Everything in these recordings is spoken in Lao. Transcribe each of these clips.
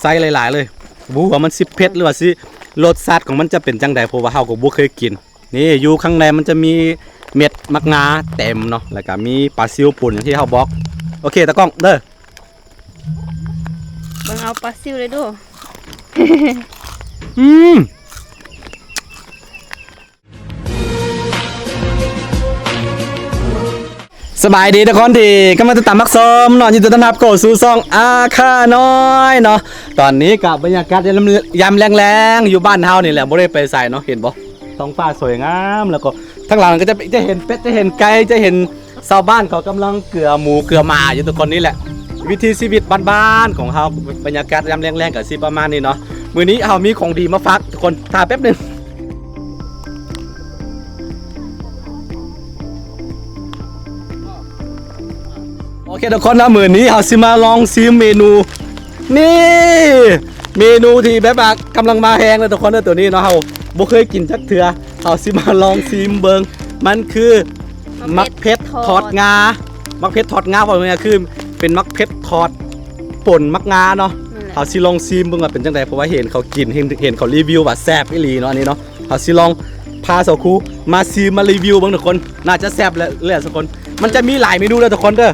ໃສ່ຫຼາຍໆເລີຍ. ບໍ່ຮູ້ວ່າມັນຊິເຜັດ ຫຼືວ່າຊິ ລົດຊາດຂອງມັນຈະເປັນຈັ່ງໃດ ເພາະວ່າເຮົາກໍບໍ່ເຄີຍກິນ. ນີ້ຢູ່ຂ້າງໃນມັນຈະມີເມັດໝາກງາເຕັມເນາະ ແລ້ວກໍມີປາຊິວປົ່ນຢ່າງທີ່ເຮົາບອກ. ໂອເຄ ຕາກ້ອງເດີ. ເບິ່ງເອົາປາຊິວເລີຍດູ. ອືມ. ສະບາຍດີທຸກຄົນທີ່ກຳລັງຕິດຕາມຮັບຊົມເນາະ, ຍິນດີຕ້ອນຮັບເຂົ້າສູ່ຊ່ອງອາຄານ້ອຍເນາະ. ຕອນນີ້ກໍບັນຍາກາດຍາມ ຍາມແລງໆ ຢູ່ບ້ານເຮົານີ້ແຫຼະ, ບໍ່ໄດ້ໄປໃສເນາະ. ເຫັນບໍ່ ທ້ອງຟ້າສວຍງາມ, ແລ້ວກໍທາງຫຼັງກໍຈະ ຈະເຫັນເປັດ ຈະເຫັນໄກ່ ຈະເຫັນຊາວບ້ານເຂົາກຳລັງເກືອໝູເກືອໝາຢູ່ທຸກຄົນ. ນີ້ແຫຼະວິຖີຊີວິດບ້ານໆຂອງເຮົາ, ບັນຍາກາດຍາມແລງໆກໍຊິປະມານນີ້ເນາະ. ມື້ນີ້ເຮົາມີຂອງດີມາຝາກທຸກຄົນ, ຖ້າແປັບໜຶ່ງ. ໂອເຄທຸກຄົນເນາະ, ມື້ນີ້ເຮົາຊິມາລອງຊີມເມນູ ນີ້ ເມນູທີ່ແບບວ່າກຳລັງມາແຮງເລີຍທຸກຄົນເດີ. ໂຕນີ້ເນາະ ເຮົາບໍ່ເຄີຍກິນຈັກເທື່ອ, ເຮົາຊິມາລອງຊີມເບິ່ງ. ມັນຄືໝາກເຜັດທອດງາ. ໝາກເຜັດທອດງາ ເວົ້າງ່າຍໆຄືເປັນໝາກເຜັດທອດ ປົ່ນໝາກງາເນາະ. ເຮົາຊິລອງຊີມເບິ່ງວ່າເປັນຈັ່ງໃດ ເພາະວ່າເຫັນເຂົາກິນ ເຫັນ ເຫັນເຂົາຣີວິວວ່າແຊບອີ່ຫຼີເນາະ. ອັນນີ້ເນາະ ເຮົາຊິລອງພາສາວຄູມາຊີມມາຣີວິວເບິ່ງທຸກຄົນ, ໜ້າຈະແຊບແຫຼະທຸກຄົນ. ມັນຈະມີຫຼາຍເມນູເດີທຸກຄົນເດີ,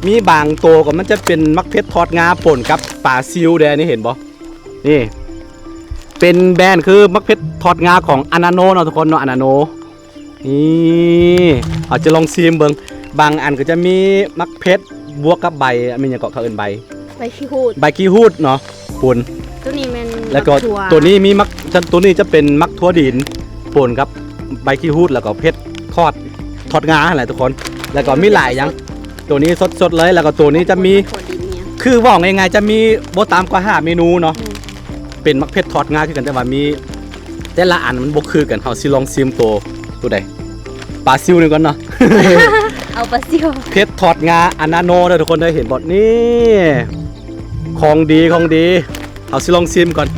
ມີບາງໂຕກໍມັນຈະເປັນໝາກເຜັດທອດງາປົ່ນກັບປາຊິວເດ້. ນີ້ເຫັນບໍ່ ນີ້ເປັນແບຣນຄືໝາກເຜັດທອດງາຂອງອານາໂນເນາະທຸກຄົນເນາະ, ອານາໂນ. ນີ້ ເຮົາຈະລອງຊີມເບິ່ງ. ບາງອັນກໍຈະມີໝາກເຜັດບວກກັບໃບ ແມ່ນຫຍັງເກາະ ເຂົາເອີ້ນໃບ ໃບຂີ້ຫູດ ໃບຂີ້ຫູດເນາະ ປົ່ນ. ໂຕນີ້ແມ່ນ ແລ້ວກໍ ໝາກຖົ່ວ ໂຕນີ້ມີໝາກ ໂຕນີ້ຈະເປັນໝາກຖົ່ວດິນປົ່ນກັບໃບຂີ້ຫູດ ແລ້ວກໍເຜັດທອດ ທອດງາຫັ້ນແຫຼະທຸກຄົນ. ແລ້ວກໍມີຫຼາຍຢ່າງ, ໂຕນີ້ສົດໆເລີຍ. ແລ້ວກໍໂຕນີ້ຈະມີ ຖົ່ວດິນນີ້ ຄືເວົ້າງ່າຍໆ ຈະມີບໍ່ຕ່ຳກວ່າຫ້າເມນູເນາະ. ອືມ ເປັນໝາກເຜັດທອດງາຄືກັນ ແຕ່ວ່າມີ ແຕ່ລະອັນມັນບໍ່ຄືກັນ. ເຮົາຊິລອງຊີມໂຕ ໂຕໃດ ປາຊິວນີ້ກ່ອນເນາະ. ເອົາປາຊິວ ເຜັດທອດງາອານາໂນເດີທຸກຄົນເດີ. ເຫັນບໍ່ ນີ້ ຂອງດີ ຂອງດີ. ເຮົາຊິລອງຊີມກ່ອນ.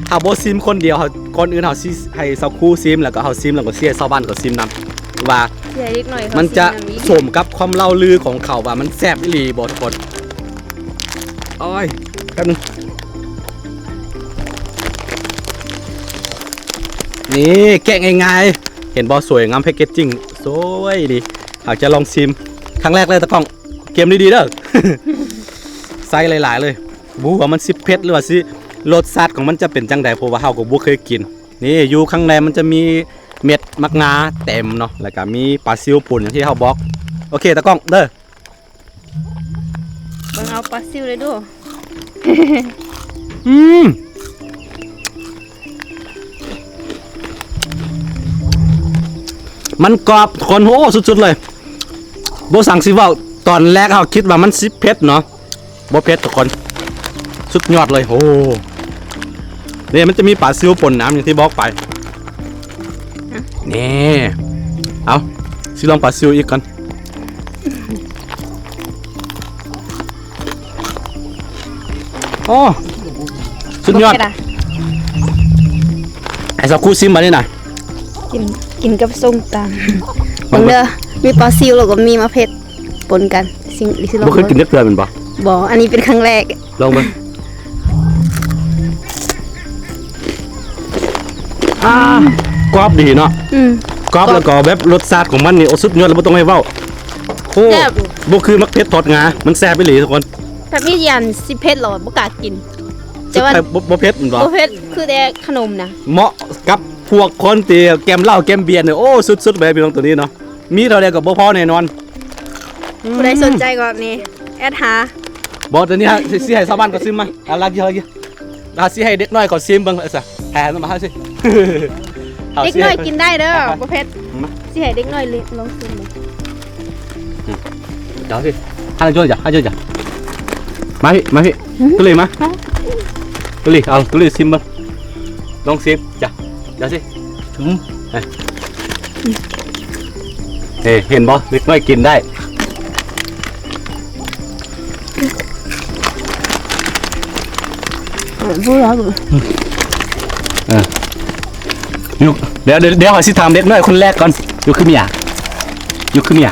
ເຮົາບໍ່ຊີມຄົນດຽວ, ເຮົາ ກ່ອນອື່ນເຮົາຊິໃຫ້ສາວຄູຊີມ ແລ້ວກໍເຮົາຊີມ ແລ້ວກໍຊິໃຫ້ຊາວບ້ານເຂົາຊີມນຳ ວ່າ ຊິໃຫ້ເດັກນ້ອຍເຂົາ ມັນຈະ ຊີມນຳອີກ ສົມກັບຄວາມເລົ່າລືຂອງເຂົາວ່າມັນແຊບອີ່ຫຼີບໍ່ທຸກຄົນ. ໂອ້ຍ ແປັບໜຶ່ງ. ນີ້ແກະງ່າຍໆ ເຫັນບໍ່ ສວຍງາມ ແພັກເກດຈິ້ງສວຍດີ. ເຮົາຈະລອງຊີມຄັ້ງແລກເລີຍຕາກ້ອງ, ກຽມດີໆເດີ. ໃສ່ຫຼາຍໆເລີຍ. ບໍ່ຮູ້ວ່າມັນຊິເຜັດ ຫຼືວ່າຊິ ລົດຊາດຂອງມັນຈະເປັນຈັ່ງໃດ ເພາະວ່າເຮົາກໍບໍ່ເຄີຍກິນ. ນີ້ຢູ່ຂ້າງໃນມັນຈະມີເມັດໝາກງາເຕັມເນາະ ແລ້ວກໍມີປາຊິວປົ່ນຢ່າງທີ່ເຮົາບອກ. ໂອເຄ ຕາກ້ອງເດີ. ເບິ່ງເອົາປາຊິວເລີຍດູ. ອືມ ມັນກອບ ຄົນ ໂອ້ ສຸດໆເລີຍ. ບໍ່ສັງຊິເວົ້າ, ຕອນແລກເຮົາຄິດວ່າມັນຊິເຜັດເນາະ. ບໍ່ເຜັດທຸກຄົນ, ສຸດຍອດເລີຍ. ໂອ້ ນີ້ມັນຈະມີປາຊິວປົ່ນນຳ ຢ່າງທີ່ບອກໄປ. ນີ້ ເອົາ ຊິລອງປາຊິວອີກກ່ອນ. ໂອ້ ສຸດຍອດ. ເຜັດອະ? ໃຫ້ສາວຄູຊີມບາດນີ້ນະ. ກິນ ກິນກັບສົ້ມຕຳ. ເບິ່ງເດີ ມີປາຊິວ ແລ້ວກໍມີໝາກເຜັດ ປົນກັນ. ຊິ ຊິລອງ. ບໍ່ເຄີຍກິນຈັກເທື່ອແມ່ນບໍ່? ບໍ່, ອັນນີ້ເປັນຄັ້ງແລກ. ລອງເບິ່ງ. ອ່າ ກອບດີເນາະ. ອືມ ກອບ ກອບ ແລ້ວກໍແບບລົດຊາດຂອງມັນນີ້ ໂອ້ ສຸດຍອດເລີຍ ບໍ່ຕ້ອງໃຫ້ເວົ້າ. ໂອ້ ແຊບ. ບໍ່ຄືໝາກເຜັດທອດງາ, ມັນແຊບອີ່ຫຼີທຸກຄົນ. ຖ້າມີອັນຊິເຜັດ ເຮົາບໍ່ກ້າກິນ. ແຕ່ວ່າ ບໍ່ ບໍ່ເຜັດແມ່ນບໍ່? ບໍ່ເຜັດ ຄືແຕ່ຂະໜົມນະ. ເໝາະກັບພວກຄົນທີ່ແກມເຫຼົ້າແກມເບຍນີ້ ໂອ້ ສຸດໆເລີຍພີ່ນ້ອງ ໂຕນີ້ເນາະ. ມີເທົ່າໃດກໍບໍ່ພໍແນ່ນອນ. ຜູ້ໃດສົນໃຈກໍນີ້ ແອັດຫາ. ບໍ່ ຕອນນີ້ຊິ ຊິໃຫ້ຊາວບ້ານເຂົາຊີມມາ. ເອົາລະ ເອົາລະ ເອົາຊິໃຫ້ເດັກນ້ອຍເຂົາຊີມເບິ່ງ. ເອົາຊະ ໃຫ້ມາເຮົາຊິ ເດັກນ້ອຍກິນໄດ້ເດີ ບໍ່ເຜັດ. ມາ ຊິໃຫ້ເດັກນ້ອຍລອງຊີມເບິ່ງ. ເອົາຊິ ໃຫ້ເຈົ້າຈ້າ ໃຫ້ເຈົ້າຈ້າ. ມາພີ່ ມາພີ່ ຕຸລີມາ. ຕຸລີ ເອົາ ຕຸລີຊີມເບິ່ງ ລອງຊີມຈ້າ. ເອົາຊິ ອືມ ເອີ ເຫັນບໍ່ ເດັກນ້ອຍກິນໄດ້. ເອີ ຢູ່ ດຽວ ດຽວ ດຽວຂ້ອຍຊິຖາມເດັກນ້ອຍຄົນແລກກ່ອນ. ຢູ່ຄືເມຍ ຢູ່ຄືເມຍ.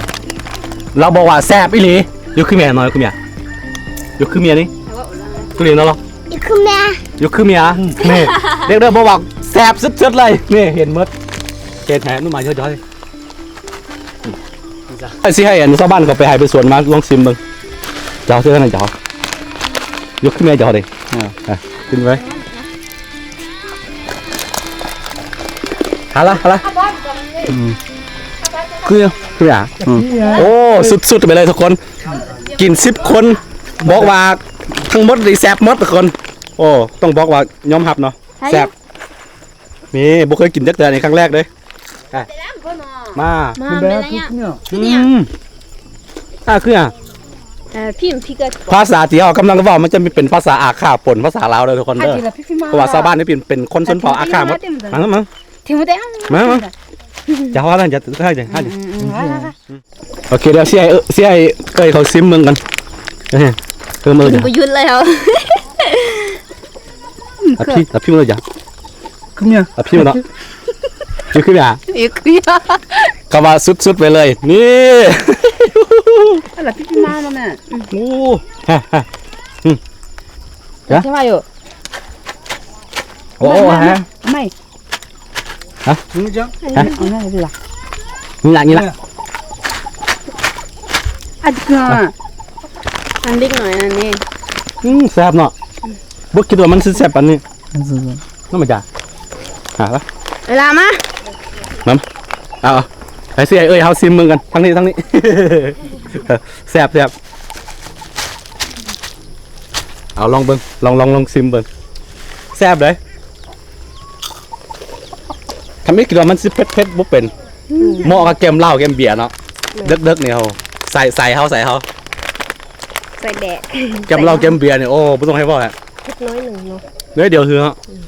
ລາວບອກວ່າແຊບອີ່ຫຼີ. ຢູ່ຄືເມຍ ນ້ອຍຄືເມຍ ຢູ່ຄືເມຍນີ້. ຄືເມຍເນາະ. ຄືແມ່ ຢູ່ຄືເມຍ ນີ້ ເດັກເດີບໍ່ເວົ້າ ແຊບສຸດໆເລີຍ ນີ້ເຫັນໝົດ ເຮັດໃຫ້ອະນຸມານຍ່ອຍໆ ຊິໃຫ້ອັນຊາວບ້ານເຂົາໄປໃຫ້ໄປສວນມາລອງຊິມເບິ່ງ ເຈົ້າເທື່ອນັ້ນເຈົ້າ ຢູ່ຄືເມຍເຈົ້າເດ້ ອ່າ ອ່ະ ກິນໄວ້ ຫາລະ ຫາລະ ອືມ ຄື ຄືຫຍັງ ອືມ ໂອ້ ສຸດໆໄປເລີຍທຸກຄົນ ກິນສິບຄົນ ບອກວ່າທັງໝົດນີ້ແຊບໝົດທຸກຄົນ ໂອ້ ຕ້ອງບອກວ່າຍອມຮັບເນາະ ໃຜ ແຊບ ນີ້ບໍ່ເຄີຍກິນຈັກເທື່ອ ນີ້ຄັ້ງແລກເດ້ ອ່ະ ມາ ມາແມ່ນຫຍັງ ອືມ ອ່າ ຄືຫຍັງ ເອີ ພິມພິກາ ພາສາທີ່ເຮົາກຳລັງເວົ້າ ມັນຈະເປັນພາສາອາຂ້າປົນພາສາລາວເດີທຸກຄົນເດີ ເພາະວ່າຊາວບ້ານນີ້ເປັນ ເປັນຄົນຊົນເຜົ່າອາຂ້າໝົດ ມາ ມາ ມາ ມາ ຈະເວົ້ານັ້ນ ຈະ ຈະ ຈະ ອືມ ໂອເຄ ດຽວຊິໃຫ້ ຊິໃຫ້ເອື້ອຍເຂົາຊິມເບິ່ງກ່ອນ ເອີ ເອີ ບໍ່ຢຸດເລີຍເຮົາ ອະພິ ອະພິເລີຍຈ້ະ ຄືເມຍ ອະພິເນາະ ຢູ່ຄືເມຍ ຢູ່ຄືເມຍ ກະວ່າສຸດໆໄປເລີຍ ນີ້ ອະລະພິມາແມ່ ໂອ້ ຮະ ຮະ ອືມ ຈະວ່າຢູ່ ໂອ້ ຮະ ໄມ່ ຮະ ນີ້ລະ ນີ້ລະ ນີ້ລະ ອັນເດັກນ້ອຍອັນນີ້ ອືມ ແຊບເນາະ ບໍ່ຄິດວ່າມັນຊິແຊບປານນີ້ ທຳມະດາ ຫາລະ ເວລາມາ ນຳ ເອົາ ເອົາ ໃຫ້ຊິໃຫ້ເອື້ອຍເຮົາຊິມເບິ່ງກັນ ທາງນີ້ ທາງນີ້ ແຊບ ແຊບ ເອົາ ລອງເບິ່ງ ລອງ ລອງ ລອງຊິມເບິ່ງ ແຊບເດ້ ທຳອິດຄິດວ່າມັນຊິເຜັດ ເຜັດບໍ່ເປັນ ອືມ ເໝາະກັບແກ້ມເຫຼົ້າແກ້ມເບຍເນາະ ແມ່ນ ເດິກໆນີ້ເຮົາ ໃສ່ ໃສ່ເຮົາ ໃສ່ເຮົາ ໃສ່ແດກ ແກ້ມເຫຼົ້າແກ້ມເບຍນີ້ ໂອ້ ບໍ່ຕ້ອງໃຫ້ເວົ້າແຫຼະ ເຜັດໜ້ອຍໜຶ່ງເນາະ ໜ້ອຍດຽວຄືເນາະ ອືມ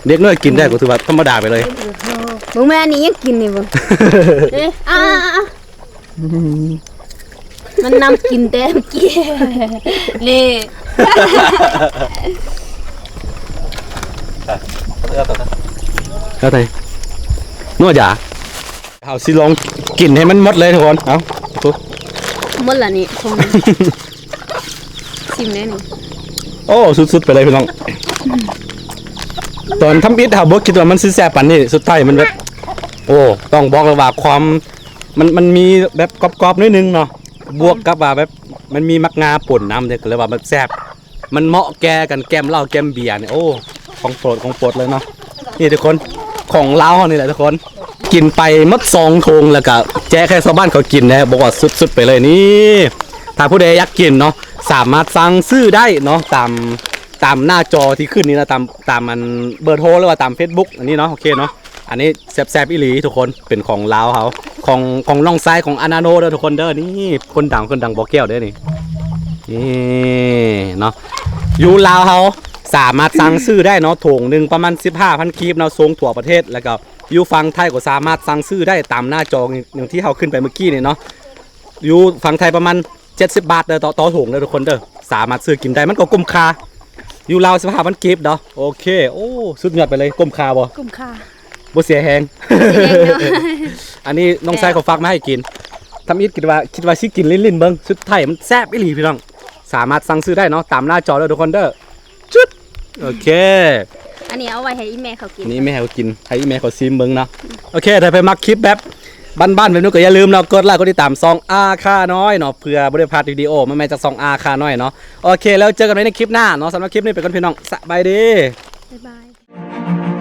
ເດັກນ້ອຍກິນໄດ້ກໍຖືວ່າທຳມະດາໄປເລີຍ ເບິ່ງແມ່ນີ້ຍັງກິນນີ້ເບິ່ງ ເອີ ອ່າ ມັນນຳກິນແຕ່ກີ້ ນີ້ ເອົາໄປ ນົວຈາ ເຮົາຊິລອງກິນໃຫ້ມັນໝົດເລີຍທຸກຄົນ ເອົາ ໝົດລະນີ້ ຄົງຊິມແດ່ນີ້ ໂອ້ ສຸດໆໄປເລີຍພີ່ນ້ອງ ຕອນທຳອິດເຮົາບໍ່ຄິດວ່າມັນຊິແຊບປານນີ້ ສຸດທ້າຍມັນແບບ ໂອ້ ຕ້ອງບອກເລີຍວ່າຄວາມ ມັນ ມັນມີແບບກອບໆໜ້ອຍໜຶ່ງເນາະ ບວກກັບວ່າແບບມັນມີໝາກງາປົນນຳເດ້ ກໍເລີຍວ່າແບບແຊບ ມັນເໝາະແກ່ກັນແກ້ມເຫຼົ້າແກ້ມເບຍນີ້ ໂອ້ ຂອງໂປດ ຂອງໂປດເລີຍເນາະ ນີ້ທຸກຄົນ ຂອງລາວເຮົານີ້ແຫຼະທຸກຄົນ ກິນໄປໝົດສອງຖົງ ແລ້ວກະແຈກໃຫ້ຊາວບ້ານເຂົາກິນແດ່ ບອກວ່າສຸດໆໄປເລີຍນີ້ ຖ້າຜູ້ໃດຢາກກິນເນາະ ສາມາດສັ່ງຊື້ໄດ້ເນາະ ຕາມ ຕາມໜ້າຈໍທີ່ຂຶ້ນນີ້ນະ ຕາມ ຕາມອັນເບີໂທ ຫຼືວ່າຕາມເຟສບຸກອັນນີ້ເນາະ ໂອເຄເນາະ ອັນນີ້ແຊບໆອີ່ຫຼີທຸກຄົນ ເປັນຂອງລາວເຮົາ ຂອງ ຂອງນ້ອງຊາຍຂອງອານາໂນເດີທຸກຄົນເດີ ນີ້ຄົນດັງ ຄົນດັງບໍ່ແກ້ວເດ້ນີ້ ນີ້ເນາະ ຢູ່ລາວເຮົາສາມາດສັ່ງຊື້ໄດ້ເນາະ ຖົງໜຶ່ງປະມານສິບຫ້າພັນກີບເນາະ ສົ່ງທົ່ວປະເທດ ແລ້ວກໍຢູ່ຝັ່ງໄທກໍສາມາດສັ່ງຊື້ໄດ້ຕາມໜ້າຈໍ ຢ່າງທີ່ເຮົາຂຶ້ນໄປເມື່ອກີ້ນີ້ເນາະ ຢູ່ຝັ່ງໄທປະມານເຈັດສິບບາດເດີ ຕໍ່ ຕໍ່ຖົງເດີທຸກຄົນເດີ ສາມາດຊື້ກິນໄດ້ ມັນກໍກຸ້ມຄ່າ ຢູ່ລາວສິບຫ້າພັນກີບເນາະ ໂອເຄ ໂອ້ ສຸດຍອດໄປເລີຍ ກຸ້ມຄ່າບໍ່? ກຸ້ມຄ່າ ບໍ່ເສຍແຮງ ເສຍແຮງເນາະ ອັນນີ້ນ້ອງຊາຍເຂົາຝາກມາໃຫ້ກິນ ທຳອິດຄິດວ່າ ຄິດວ່າຊິກິນຫຼິ້ນໆເບິ່ງ ສຸດທ້າຍມັນແຊບອີ່ຫຼີພີ່ນ້ອງ ສາມາດສັ່ງຊື້ໄດ້ເນາະ ຕາມໜ້າຈໍເດີທຸກຄົນເດີ ຈຸດ ໂອເຄ ອັນນີ້ເອົາໄວ້ໃຫ້ອີ່ແມ່ເຂົາກິນ ນີ້ແມ່ເຂົາກິນ ໃຫ້ອີ່ແມ່ເຂົາຊີມເບິ່ງເນາະ ໂອເຄ ຖ້າໃຜມັກຄລິບແບບບ້ານໆແບບນີ້ກໍຢ່າລືມເນາະ ກົດໄລກົດຕິດຕາມຊ່ອງອາຄານ້ອຍເນາະ ເພື່ອບໍ່ໄດ້ພາດວິດີໂອໃໝ່ໆຈາກຊ່ອງອາຄານ້ອຍເນາະ ໂອເຄ ແລ້ວເຈີກັນໃໝ່ໃນຄລິບໜ້າເນາະ ສຳລັບຄລິບນີ້ໄປກ່ອນພີ່ນ້ອງ ສະບາຍດີ ບາຍບາຍ.